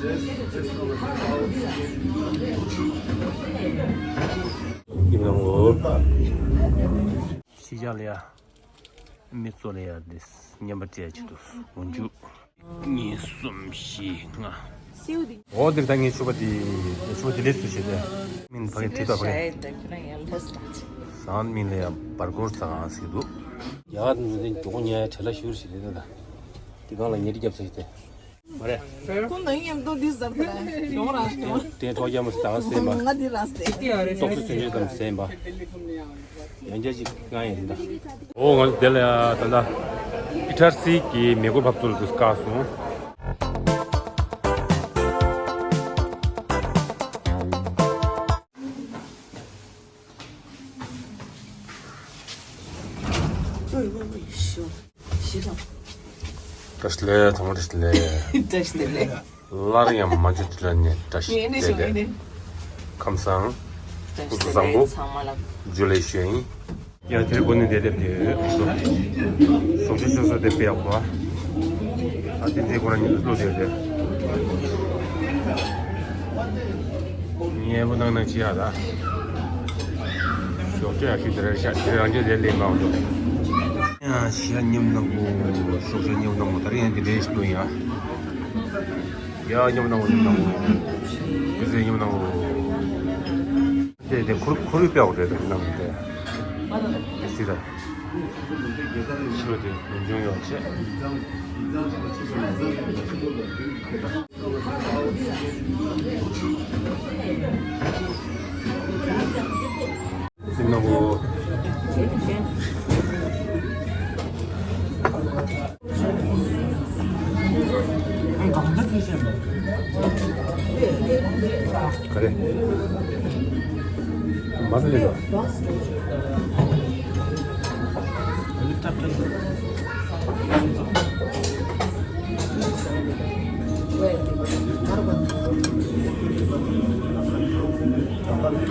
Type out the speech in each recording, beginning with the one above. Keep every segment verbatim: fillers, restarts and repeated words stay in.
ཡིན་ནའང་། ཕྱི་རྒྱལ་ལ་ཡ། མི་ཚོ་ལ་ཡ་དེ་མཉམ་པ་སྤྲད་ཀྱི་འདུག་འོན་ཅུ། གཉིས་གསུམ་བཞི་ལྔ། འོ་དེར་ད་ངས་ཕྱུ་པ་དེ་ཕྱུ་པ་དེ་ལས་སུ་བྱེད་དེ། མིན་ཕ་གི་བྲིས་ཏོ་ཕ་གི། ཟང་མིན་ལ་ཡ་བར་སྐོར་ཙག་ཨང་ཟིག་འདུག་ཡ་ད་འཛིན་མགྱོགས་ཉལ་བྲེལ་ལ་ཤུར་ཞིག་རེད་ད། དེ་གང་ལ་ཉེ་རི་རྒྱབ་ས་ཞིག་དེ། མ་རེད། ཁོང་ནང་མཉམ་དུ་འདི་ཟར་དང་ཡོང་ར་ཡོང་། དེ་ཐོག་རྒྱ་མ་ཟ་ང་སེམས་པ། ང་འདི་ར་སེ། ཏོག་ཙེ་ཚུན་ཆད་ཙམ་སེམས་པ། ཡང་རྒྱ་ཅིག་ང་ཡིན་ད། ཨོ་ང་ཚོ་དེ་ལ་ཡ་ད་ལྟ། ཨི་ཐར་སི་གི་མེ་གོ་བབ་ཚོར་དུ་བཀག་སོང་། བཀྲ་ཤིས་བདེ་ལེགས། ཚང་མ་བཀྲ་ཤིས་བདེ་ལེགས། བཀྲ་ཤིས་བདེ་ལེགས། སླར་ཡང་མ་འཇུ་དུ་ལ་ནས་བཀྲ་ཤིས་བདེ་ལེགས། ཁམས་བཟང་། སྐུ་གཟུགས་བཟང་པོ། ཚང་མ་ལ་འཇུ་ལེ་ཞུ་ཡིན། ཡང་དེར་གོ་ནས་བསྡད་བསྡད་དེ་ཞོགས་ཇ་ཞོགས་ས་དེ་དཔེ་ཡག་པོ། ཨ་དེ་འདྲའི་ཁོ་རང་ཉིད་ལ་བློ་བདེ་བསྡད། ཉལ་པོ་ནང་ནང་ཅི་ཡག་ད། ཞོགས་ཇ་ཡག་ཤོས་དེ་རེད་ཤག་དེ་རང་ཅག་ལས་ལས་མང་འདུག་ཡང་ཞག་མཉམ་གནང་གོ། ཞོགས་ཇ་མཉམ་གནང་གོ། ད་རེས་ཡང་དེ་འདྲའི་ཞིག་བློ་ཡིན་ཨ། ཡ་མཉམ་གནང་གོ། མཉམ་གནང་གོ། དེ་ཚོ་མཉམ་གནང་གོ། དེ་དེ་ཁོར་ཁོར་ཡུག་དཔེ་འོག་རེད་དེ་ནམ་དེ། དེ་སྲིད་དེ། ཆོས་དེ་ནམ་བྱུང་ཡོད་ཆེ། སྲིད་ནམ་གོ། ག་རེ། མ་ཟ་ལེ་ལ།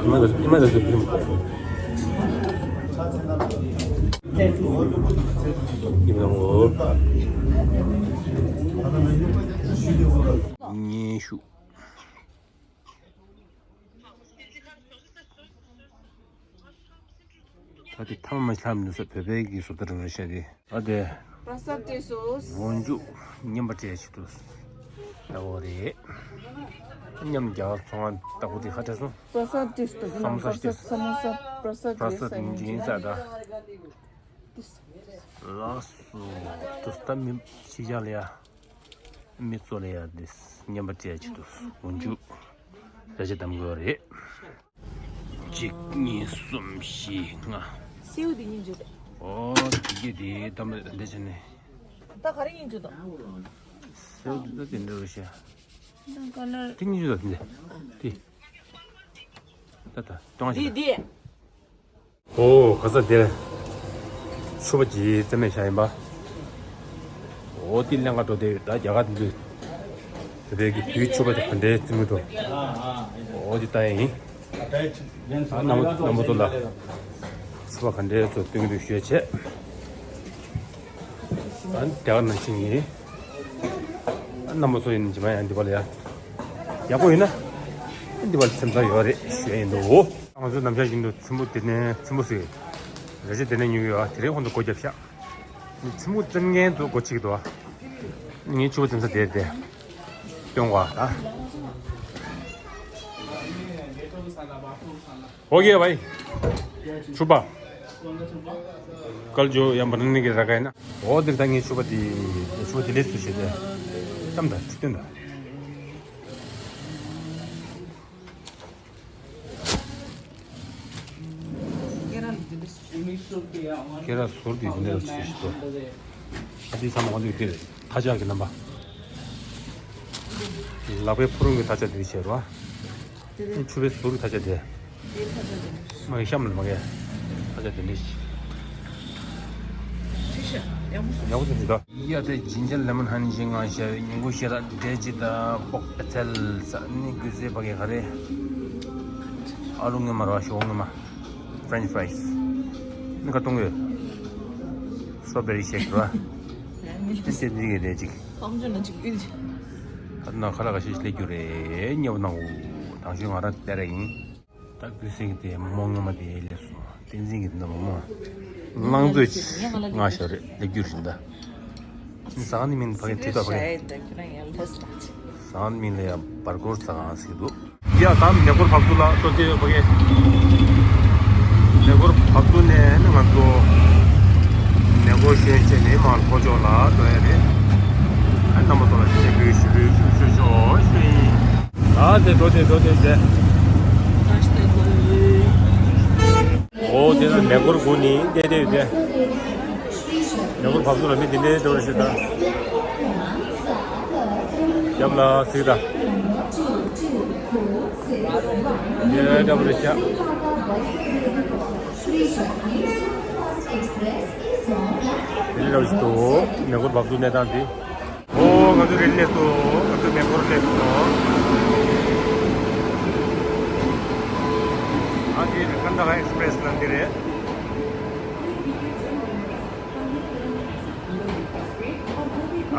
མ་ཟ་མ་ཟ་ཟ། ཉན་ཤུགས། ད་དེ་ཐ་མ་མ་ཆགས་མི་འདུག་ས་བོད་པའི་གི་བཟོ་ལྟ་རང་རེད་ཤག་དེ། ཨ་དེ། པྲ་སར་སྤྲད་སོང་། འོན་ཅུ་མཉམ་པ་སྤྲད་ཆེད་དུ། ལྟ་བོ་རེད། མཉམ་རྒྱ་གར་ཚོང་ཁང་ལྟ་བུ་དེ་ཧ་སྤྲད་སོང་། པྲ་སར་སྤྲད་སོང་། ས་མོ་ས་སྤྲད་སོང་། ས་མོ་ས་པྲ་སར་པྲ་སར་སྤྲད་སོང་། ཡིན་ས་ད། ལགས་སོ། དུ་ལྟ་མི་ཕྱི་རྒྱལ་ལ་ཡ། མི་ཚོ་ལ་ཡ་དེ་མཉམ་པ་སྤྲད་ཆེད་དུ་འོན་ཅུ་ར་ཅི་དམ་དགོས་རེད། གཅིག་གཉིས་གསུམ་བཞི་ལྔ། སེའུ་དེ་གཉིས་འཇོག་དེ། ཨོ་དེ་གི་དེ་དམ་པ་འདི་བྱས་ནས། ད་ག་རེ་གཉིས་འཇོག་དང་། སེའུ་དེ་ད་དེ་འདྲ་རེད་ཤག་ད་ཀ་ལར། དེ་གཉིས་འཇོག་དང་དེ། དེ། ད་ད་གྲོང་ཞིག་དེ་དེ། ཨོ་ག་ས་དེར། ཕྱུ་པ་ཅིག་རྩེད་མོ་བྱས་ཡིན་པ། ཨོ་དེ་ལེན་ག་འགྲོ་དེ་ད་རྒྱ་གར་དེ་ཚོས། དེ་བས་ཀྱི་བུའི་ཕྱུ་པ་དེ་ག་འདྲའི་རྩེད་མོ་འགྲོ། ཨོ་དེ་ལྟ་ཡིན། ཨ་རྣམ་པ་རྣམ་པ་ཚོ་ལ། ཕྱུ་པ་ག་འདྲའི་ཚོ་སྟོན་གྱི་འདུག་ཞུ་ཡ་བྱས། ཨ་ནི་དེ་ག་ནང་བཞིན་ཡིན། ཨ་རྣམ་པ་ཚོ་ཡིན་ཇི་མ་ཡང་འདི་པ་ལ་ཡ། ཡག་པོ་ཡིན་ན། འདི་པ་ལ་སེམས་ཚ་ཡོད་རེད་ཞུ་ཡ་ཡིན་འདུག་ང་ཚོ་ནམ་ཞག་བཞིན་དུ་ཚེམ་བུ་དེ་ནས་ཚེམ་བུ་ཟེར། རེ་ཆེ་དེ་ནས་ཉོ་གི་ཡོད་ཨ་དེ་རིང་ཁོང་ཚོ་སྒོ་བརྒྱབ་ཤག་ཚེམ་བུ་རྩེད་མཁན་ཚོ་སྒོ་ཕྱེ་གི་འདུག་ཨ། ངའི་ཕྱུ་པ་འཛེམ་ས་དེར་དེ། སྟོན་པ་ཨ། ཨོ་ཀེ་བྷའི། ཕྱུ་པ། कल जो यहाँ बनने के रखा है ना। ཨོ་དེར་ད་ངའི་ཕྱུ་པ་དེ། ཕྱུ་པ་དེ་ལས་སུ་བྱེད་དེ། ཙམ་ད་ཁྲི་སྟོན་ད། སྐེ་རགས་ཟུར་དུ་ཡིན་ནའི་ཆེ་ཞིག་ཏུ། ཨ་དེ་ཚང་མ་ང་ཚོས་དེ་རེད་ཐ་ཆག་གི་རྣམ་པ། ལག་པའི་ཕུ་རུང་གི་ཐ་ཆག་དེ་བྱས་རོ། ཕྱུ་པའི་ཟུར་གྱི་ཐ་ཆག་དེ། མ་གི་གཤམ་ལ་མ་གི་ཐ་ཆག་དེ་འདྲ་ཞིག་ཡག་པོ་ཞིག་འདུག་ཡ་དེ་ཇིན་ཇར་ལེ་མོན་ཧ་ནི་ཞིག་ང་ཞ་བའི་ཉིན་གུང་ཞེ་ར་འབྲས་ཅི་ད་པོག་ཨ་ཚལ་ས་ནི་གུ་ཟེ་བ་གི་ག་རེ། ཨ་ལུ་ངེ་མ་ར་ཞོག་ངེ་མ། French fries. ནི་ཁ་གཏོང་གི་ཡོད། Strawberry shake ར། དེ་སེ་འདི་གི་རེད་ཅིག་ཁམ་ཆུ་ན་ཅིག་ཨུད། ད་ནང་ཁ་ལག་ཁ་ཤས་ཤིག་སླེབས་རྒྱུ་རེད། མཉེས་པོ་གནང་འོ། དང་ཤོས་ང་རང་སྟེར་ར་ཡིན། ད་ཁུ་སིང་གི་དེ་མོ་སྔོན་མ་དེ་སླེབས་སོང་། བསྟན་འཛིན་གྱི་འདི་མོ་མོ་ལང་ཚོས་ང་ཞོ་རེད། སླེབས་རྒྱུ་རེད་ད། ཟ་ཁང་འདི་མིང་ཕ་གི་བྲིས་ཐོག་ཕ་གི། ཟ་ཁང་མིང་ལ་ཡ་བར་སྐོར་ཟ་ཁང་ཟེར་གི་འདུག་ཡ་ད་མེ་འཁོར་བབས་ཚུགས་ལ་ལྟོ་ཆས་ཡོད་ཕ་གི། མེ་འཁོར་བབས་ཚུགས་ནས་ནི་ང་ཚོ་མེ་འཁོར་ཞོན་བྱས་ནས་མར་ལྷོ་ཕྱོགས་ལ་འགྲོ་ཡ་རེད། ཨ་རྣམ་པ་ཚོ་ལ་ཞུ་ཞུ་ཞུ་ཞུ་ཞུ་ཞུ་ཡིན། ཨ་དེ་འགྲོ་དེ་འགྲོ་དེ་དེ། ཨོ་དེ་ན་མེ་འཁོར་སྒུག་ནི་བསྡད་བསྡད་ཡོད་དེ། མེ་འཁོར་བབས་ཚུགས་ལ་མི་དེ་འདྲའི་འགྲོ་རེ་ཞིག་ད། རྒྱབ་ལ་གཟིགས་དང་། ཡ་འདྲ་པོ་རེད་ཤག་དེ་འདྲ་ཞིག་འདུག་མེ་འཁོར་བབས་ཚུགས་གནས་སྟངས་དེ། ཨོ་ང་ཚོ་རེ་ལེ་སོ། ང་ཚོ་མེ་འཁོར་སླེབས་སོང་། ཨ་དེ་ཀར་ནཱ་ཊ་ཀ་ཨེག་སི་པི་རེ་སི་ལ་འདི་རེད།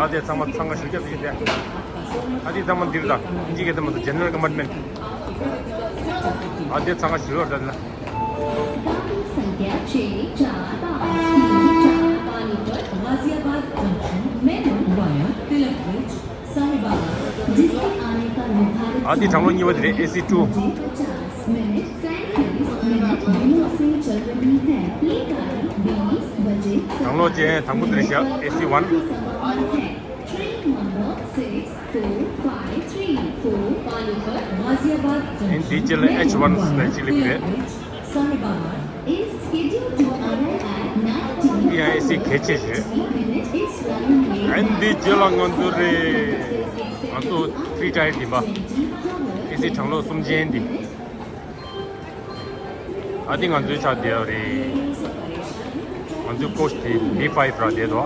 ཨ་དེ་ཚང་མ་འཚང་ཁ་ཞུ་རྒྱབ་ཡིན་ཏེ། ཨ་དེ་ཚང་མ་འདིར་དང་ཨིན་ཇི་སྐད་དེ་མ་སོ་ཇེ་ནེ་རལ་ཀོམ་པར་ཊི་མེན་ཊི། ཨ་དེ་ཚང་མ་ཞུ་རོགས་ད་ལ། संख्या छह चार पाँच तीन चार पानीपत गाजियाबाद जंक्शन मेमू वाया तिलक ब्रिज साहिबाबाद, जिसके आने का निर्धारित ཨ་དེ་གྲང་ལོ་གཉིས་པ་དེ་རེད། ཨེ་སི་ཊུ། पचास मिनट सैंतीस मिनट बिना से चल रही है। ये गाड़ी बीस बजे གྲང་ལོ་ཅན་དང་པོ་དེ་རེད་ཤག་ཨེ་སི་ཝན། Train number six four five three for Panipat गाजियाबाद ཨིན་དེ་ཅི་ལ་ཨེཆ་ཝན་ཟེར་ཅི་ལ་གི་རེད། Sahibabad is scheduled to arrive at nine ཨེ་སི་གལ་ཆེ་ཆེ། ཨིན་དེ་ཅི་ལ་ང་ཚོ་རེད། ང་ཚོ་ཐི་རི་ཊ་ཡར་དེ་པ། ཨེ་སི་གྲང་ལོ་གསུམ་ཅན་དེ། ཨ་དེ་ང་ཚོའི་ཆ་བསྡད་ཡོད་རེད། ང་ཚོའི་ཀོ་ཆ་དེ་བི་ཕའི་ཝི་ར་བསྡད་དོ།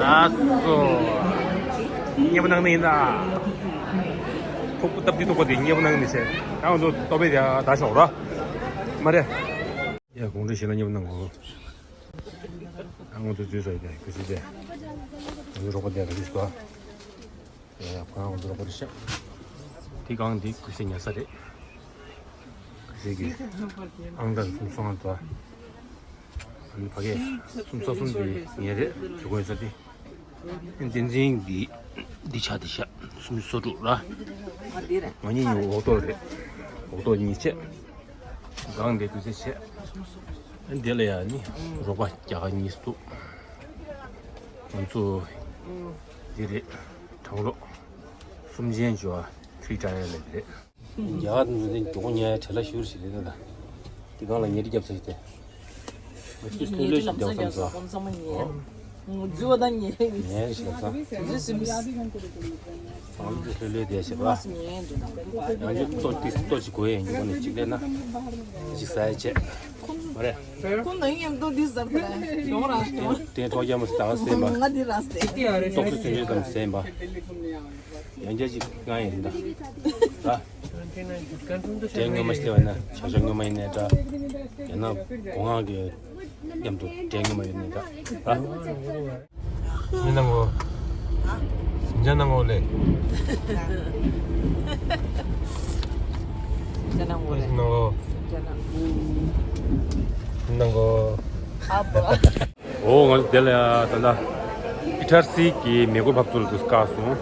ལགས་སོ། མཉེས་པོ་གནང་ནི་ཡིན་ད། ཐོག་པོ་སྟབས་བདེ་ཐོག་པོ་དེ་མཉེས་པོ་གནང་ནི་བྱས། ད་ང་ཚོ་ལྟོ་ཕད་དེ་ད་ཞོག་ར། མ་རེད། ཡ་གུང་ཁྲན་ཞིག་ལ་མཉེས་པོ་གནང་གོ། ཨ་ང་ཚོ་འཛུལ་ས་ཡོད་དེ་གུ་སི་དེ། ང་ཚོ་རོགས་པ་དེ་ག་ཚོད་ཞིག་འདུག་ཨ། ཡ་ཡ་ཁོ་རང་ཚོ་རོགས་པ་རེད་ཤག་དེ་གང་དེ་གུ་སི་ཉལ་ས་རེད། གུ་སི་གི་ཨང་གྲངས་སུམ་ཅུ་སོ་ལྔ་འདུག་ཨ་ནི་ཕ་གི་སུམ་ཅུ་སོ་གསུམ་དེ་ངའི་རེད། དེ་གོན་ས་དེ། བསྟན་འཛིན་གི་འདི་ཆ་དེ་ཤག་སུམ་ཅུ་སོ་དྲུག་ར། ང་གཉིས་གཉིས་འོག་ཐོག་རེད། འོག་ཐོག་གཉིས་བྱས། གང་དེ་གུ་སི་བྱས། འདི་ལ་ཡ་ནི་རོགས་པ་རྒྱ་གར་གཉིས་འདུག་ང་ཚོ་འདི་རེད། གྲང་ལོ་གསུམ་ཅན་ཅོ་ཨ་ཐི་རི་ཊ་ཡར་ལ་རེད། རྒྱ་གར་འཛིན་མགྱོགས་ཉལ་བྲེལ་ལ་ཞུ་རེ་ཞིག་རེད་ད། འདི་གང་ལ་ཉལ་ཁྲི་རྒྱབ་ས་ཞིག་དེ། ང་ཚོས་ལྷོད་ལྷོད་ཞིག་རྒྱབ་བསམ་སོང་། འཛུལ་བ་དང་ཉལ། ཉལ་ཞིག་རྒྱབ་ས། འཛུལ་ཟིན། ང་ཚོས་ལྷོད་ལྷོད་བསྡད་ཞིག་ར། ང་ཚོས་ལྟོ་ཏི་ལྟོ་ཅིག་གོ་ཡས་ཡོད་ནས་གཅིག་ལས་ན། ཅིག་ཟ་ཡས་བྱས། མ་རེད། ཁོང་ནང་ཡང་ལྟོ་ཏི་ཟ་བ་རེད། ཡོང་ར་ཡོང་། དེ་ཐོག་རྒྱ་མོ་ཞིག་ད་ག་སེམས་པ། ང་འདི་ར་སེ། ཏོག་ཙམ་ཚུན་ཆད་ཙམ་སེམས་པ། ཡང་བསྐྱར་ཅིག་ང་ཡིན་ད། ད། དྲན་ངོ་མ་ཤེས་པ་ན་ཆ་ཆ་ངོ་མ་ཡིན་ནའི་འདྲ། ཡང་ན་སྒོ་ང་གི་མཉམ་དུ་དྲན་ངོ་མ་ཡིན་ནའི་འདྲ། ད། མི་ནང་གོ། སེམས་ཅན་ནང་གོ་ལེ། སེམས་ཅན་ནང་གོ་ལེ། ནང་གོ། སེམས་ཅན་ནང་གོ། ནང་གོ། ཨ་པ། ཨོ་ང་ཚོ་དེ་ལ་ཡ་ད་ལྟ་ཨི་ཊར་སི་གི་མེ་འཁོར་བབས་ཚུགས་ལ་དུ་བཀག་སོང་།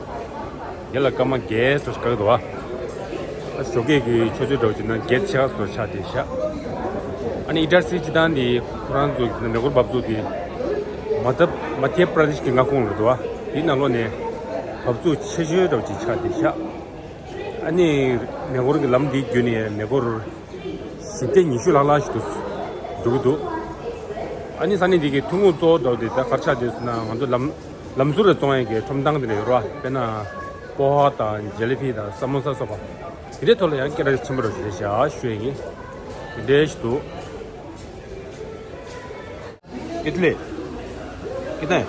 དེ་ལ་སྐར་མ་བརྒྱད་ཙམ་ཞིག་བཀག་འདུག་བ། ཨ་ཞོགས་ཀས་ཀྱི་ཆུ་ཚོད་འདྲ་བོ་ཅིག་ན་བརྒྱད་ཕྱེད་ཀ་ཙམ་ཆགས་བསྡད་ཤག་ཨ་ནི་ཨི་ཊར་སི་སྤྱི་བཏང་འདི་ཁོ་རང་ཚོ་གི་མེ་འཁོར་བབས་ཚུགས་འདི་མ་ཐབ་མ་ཐེ་པྲ་དེ་ཤི་གི་མངའ་ཁོངས་ལ་འདུག་བ། དེའི་ནང་ལོགས་ནས་བབས་ཚུགས་ཆེ་ཤོས་འདྲ་བོ་ཅིག་ཆགས་བསྡད་ཤག་ཨ་ནི་མེ་འཁོར་གྱི་ལམ་འདི་བརྒྱུད་ནས་མེ་འཁོར་བཞི་བརྒྱ་ཉི་ཤུ་ལྷག་ལྷག་ཞིག་ཏུ་འགྲོ་གི་འདུག་ཨ་ནི་ས་གནས་འདི་གའི་ཐུན་མོང་གཙོ་བོ་འདྲ་བོ་དེ་ད་ག་རེ་ཆགས་བསྡད་ཟེར་ན་ང་ཚོ་ལམ་ལམ་ཟུར་ལ་བཙོང་ཡས་ཀྱི་ཁྲོམ་ཐང་དེ་འདྲ་ཡོད་རེད་བ། དཔེར་ན་པོ་ཧ་དང་ཇེ་ལི་པི་དང་ས་མོ་ས་སོགས་པ་དེ་འདྲའི་ཐོག་ལ་ཡང་སྐད་གྲགས་ཆེན་པོ་འདྲ་བོ་ཞིག་རེད་ཤག་ཞུ་ཡས་ཡིན། དེ་འདྲ་ཞིག་འདུག་ཨི་ཊ་ལི། ཨི་ཊ་ལི།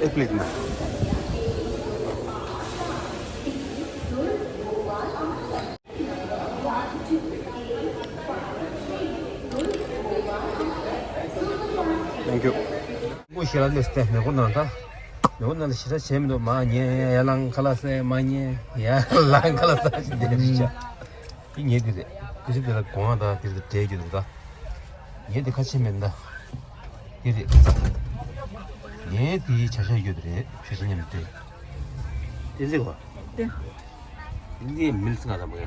एक प्लेट में। Thank you. ཁྱེད་རང་ལས་སྟེ་མེ་འཁོར་ནང་ད། མེ་འཁོར་ནང་ལ་ཞེ་དྲག་བྱས་མི་འདུག་མ་ཉལ་ཡར་ལངས་ཁ་ལག་ཟས་མ་ཉལ་ཡར་ལངས་ཁ་ལག་ཟ་ཞིག་བསྡད་རེད་ཤག་དེ་ཉལ་དེ་རེད། དེ་ཚོ་དེ་ལ་གོང་བ་དང་དེ་ཚོ་བྲལ་རྒྱུ་འདུག་ད། ཉལ་དེ་ཁ་ཕྱེ་མེད་ད། དེ་རེད། ཉལ་དེ་བྱ་བྱ་ཡོད་རེད། བྱ་བྱ་མཉམ་དུ་བྲལ། དེ་ཚེ་གོ། དེ། འདི་མིལ་སི་ང་ལ་མོ་ཡ།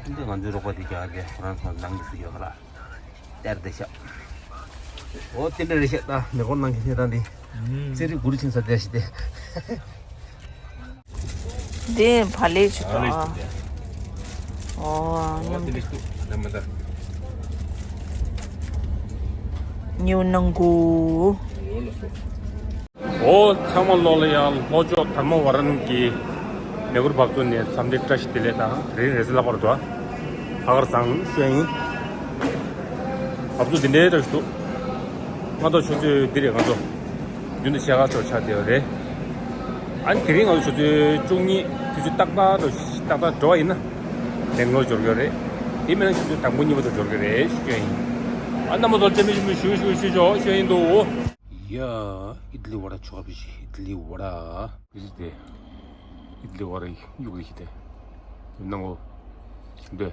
འདི་ང་ཚོའི་རོགས་པ་དེ་རྒྱ་གར་དེ་ཁོ་རང་ཚོ་ནང་གི་སུ་ཡོད་ཁ་ལ། དེར་དེ་ཤག་འོ་དེ་འདྲ་རེད་ཤག་ད་མེ་འཁོར་ནང་གི་གནས་སྟངས་དེ། ཨུམ། རྩེ་རིགས་གུ་རུ་ཆིང་ས་དེ་ཞིག་དེ། འདི་བག་ལེབ་ཞིག་ཨ་ལེ་ཞིག་དེ། འོ་ཨོ་དེ་ཉམས། ལེ་ཞིག་ད་མ་ད། ཉེའུ་ནང་གུ། འོ་ལ་སོ། འོ་ཚང་མ་ལོག་ལ་ཡང་ལྷོ་ཕྱོགས་དར་མ་ཝ་རན་གྱི་མེ་འཁོར་འབབ་ཚུགས་ནས་འཚམས་འདྲི་བཀྲ་ཤིས་བདེ་ལེགས་དང་རེ་རེ་ཟི་ལ་བར་དུ་ཧ་གར་བཟང་ཤོས་ཡིན། འབབ་ཚུགས་འདི་འདྲའི་བཀྲ་ཤིས་འདུག་ང་ཚོ་ཆུ་ཚོད་འདི་རེད་ང་ཚོ་རྒྱུན་དུ་ཕྱེད་ཀ་ཚོ་ཆགས་བསྡད་པ་རེད། ཨ་ནི་དེ་རིང་ང་ཚོ་ཆུ་ཚོད་བཅུ་གཉིས་དུས་ཚོད་ཏག་ཏག་འགྲོ་ཏག་ཏག་འགྲོ་བ་ཡིན་ན་སྦེང་ལོར་འབྱོར་གྱི་རེད། དེ་མིན་ན་ཆུ་ཚོད་དང་པོ་གཉིས་པ་དུ་འབྱོར་གྱི་རེད་ཞུ་ཡིན། ཨ་རྣམ་པ་ཚོ་རྩེད་མོ་ཞུ་མི་ཞུ་ཞུ་ཞུ་ཞུ་ཞུ་ཡིན་འདུག་ཡ། ཨིད་ལི་ཝ་ཌ་ཆོག་པ་ཞིག་ཨིད་ལི་ཝ་ཌ། ཨིད་ལི་ཝ་ཌ། ཨིད་ལི་ཝ་ཌ་ཡུག་ལི་ཞིག་དེ། ནང་ལོ། འདི།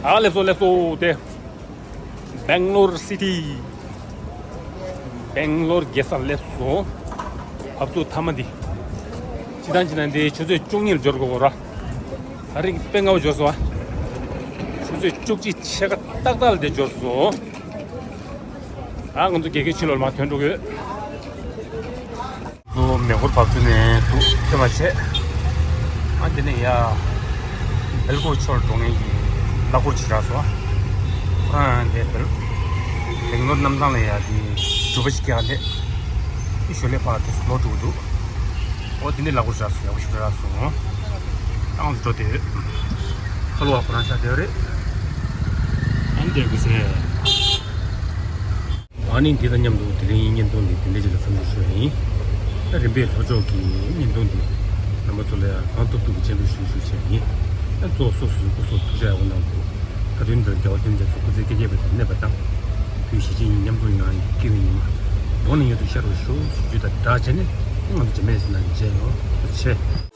ཨ་ལེ་སོ་ལེ་སོ་དེ། སྦེང་ལོར་སི་ཊི། སྦེང་ལོར་རྒྱལ་ས་སླེབས་སོང་། འབབ་ཚུགས་མཐའ་མ་འདི། སྤྱི་བཏང་སྤྱི་བཏང་འདི་ཆུ་ཚོད་བཅུ་གཉིས་ལ་འབྱོར་དགོས་ར། ད་རིང་དཔེ་སྔ་པོ་འབྱོར་སོང་ཨ། ཆུ་ཚོད་བཅུ་གཅིག་ཕྱེད་ཀ་ཏག་ཏག་ལ་འདི་འབྱོར་སོང་། ཨ་ང་ཚོ་དགེ་རྒན་ཕྱི་ལོགས་ལ་མར་ཐོན་འགྲོ་གི་ཡོད། ཚོ་མེ་འཁོར་བབས་ཚུགས་ནས་འདུག་ཐོན་པ་བྱས། ཨ་འདི་ནས་ཡ། སྦེལ་ཀོབ་ཕྱོགས་འགྲོ་མཁན་གྱི་གླ་འཁོར་ཅིག་རག་སོང་། ཨ་འདི་སྦེལ། སྦེང་ལོར་གནམ་ཐང་ལ་ཡ་འདི་འགྲུལ་པ་ཅིག་སྐྱེལ་འདི། ཨི་ཞོ་ལེ་ཕ་དེ་ལོ་དྲུག་འདུག་ཨོ་འདི་ནས་གླ་འཁོར་རག་སོང་ཡག་པོ་ཞིག་རག་སོང་། ཨང་འགྲོ་དེ། ཁ་ལོ་བ་ཁོ་རང་ཆགས་བསྡད་རེད། ཨ་འདི་གི་ཟེ། ཨ་ནི་འདི་དང་མཉམ་དུ་དེ་རིང་བརྙན་ཐུང་འདི་དེ་འདྲ་ཅིག་ལ་མཚམས་འཇོག་ཞུ་ཡ་ཡིན། ད་རིམ་པས་ལྷོ་ཕྱོགས་ཀྱི་བརྙན་ཐུང་འདི་རྣམ་པ་ཚོ་ལ་ཡང་གང་ཐུབ་ཐུབ་ཀྱི་སྤྱན་འབུལ་ཞུ་ཞུ་བྱས་ཡིན། ད་གཙོ་བོ་སོ་སོའི་སྐུ་གཟུགས་ཐུགས་ཅག་ཡག་པོ་གནང་དགོས། ད་དུང་འདིར་རྒྱལ་བ་ཐེམ་རྒྱ་མཚོ་སྐུ་ཚེ་བསྐལ་བརྒྱའི་བར་དུ་གནས་པ་དང་། བོད་གཞིས་བྱེས་གཉིས་མཉམ་འཛོམས་ཡོང་བའི་སྐྱིད་པའི་ཉི་མ། གདོང་ནས་མྱུར་དུ་ཤར་བར་ཤོག་ཞུ་རྒྱུ་དང་སྦྲགས་བྱས་ནས་ང་ཚོ་རྗེས་མའི་ཟིན་ན་མཇལ་ཡོང་། ཐུགས་རྗེ་ཆེ།